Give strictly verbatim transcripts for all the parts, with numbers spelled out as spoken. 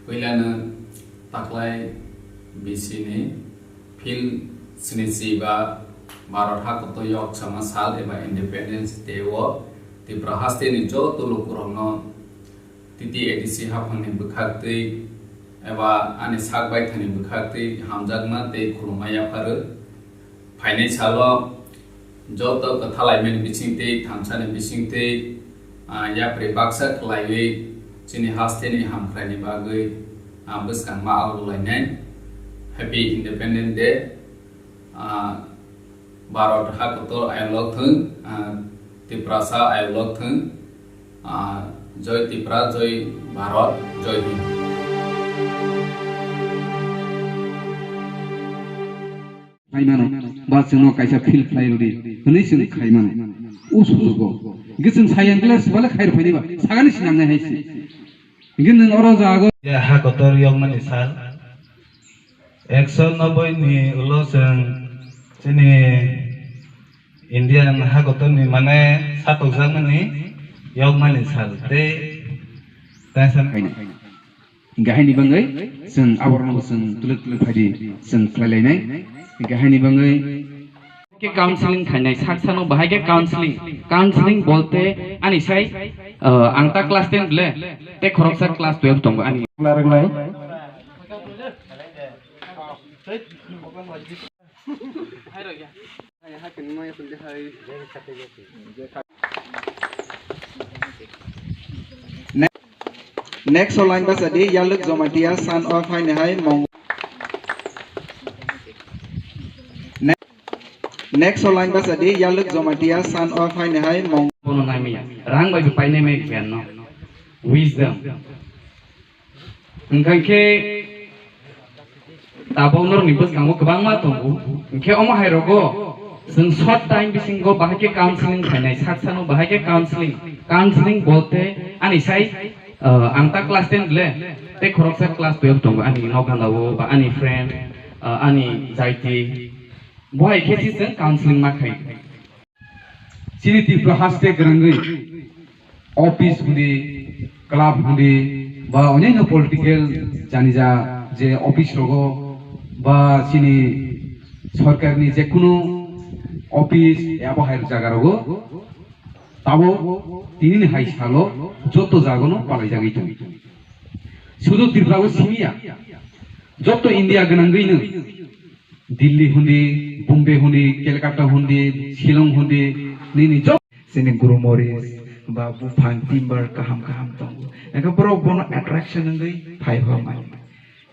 Puilano taklai bisini phil sinichi ba Bharat hakotor yoksama sal eba Independence Day o Tripura hasteni joto lukurokno T T A D C haphangni bwkhaktwi eba ani sak baithani bwkhaktwi hamjakma tei khulumma yapharwi. Phainai salo joto kwthalaimani bisingtwi, thamsani bisingtwi, ah, yapri baksa khlaiwi chini hasteni hamkraini bagwi, ah, bwskangma algolainai. Happy Independence Day. Ah, Bharat hakotor ayolok thung, ah, Tiprasa ayolok thung, ah, Joy Tripura, Joy Bharat, Joy Hind. Khaimano, ba chwngno kaisa feel khlai rwdi hwnwi chwng khaimano. O sujugo. Hwnkhe chwng sai yang kle swbale khai rwphaini ba, sagani sinangnai hai se. Hwnkhe nwng oro jago. Ya hakotor yokmani sal. Ekso noboi ni ulo chwng chini Indian hakotor ni mane satokjakmani yokmani sal. Tei tension. Khaina. Hingke haini bangwi chwng aborokno bo chwng twlwk twlwk phaidi chwng khlai lainai. Hingke haini bangwi ke counseling khainai saksano bahai ke counseling, counseling bolte ani sai, uh, ang ta class ten le te khoroksa class twelve tongo ani. Narwknai. Ne-, next o line basa di, Yaluk Jomatia, son of haini hai Mong-, ne-, next o line basa di, Yaluk Jomatia, son of haini hai Mong-, bono naimaya, rang bai pai naimaya giyan no, wisdom. Hingkha khe tabok norokni bwskango kwbangma tongo. Hingkhe omo hai rogo chwng short time bisingo bahai khe counseling khainai, saksano bahai khe counseling. Counseling bolte ani sai, uh, ang ta class ten le, tei khoroksa class twelve tongo ani nokgana o ba ani friend, uh, ani jaiti. Bo hai khe si chwng counseling ma khai. Chini Tripura haste kwrwngwi office hwndi, club hwndi, ba onyaino political janija je office rogo, ba chini sorkarni jekunu office abo hai jaga rogo, tabo tinini hai salo joto jagano palaijagwi tongo. Sudu Tripura o simiya, joto India gwnangwino Delhi hundi, Bombay hundi, Calcutta hundi, Shillong hundi, nini jok. Sini guru moris, ba buphang timber kaham kaham tongo. Engkha borok bono attraction wngwi phai hor mani.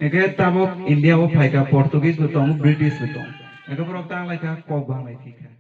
Engkha tabok India o phaikha Portuguese bo tongo, British bo tongo. Engkha borok tang laikha kok bang lai thikha.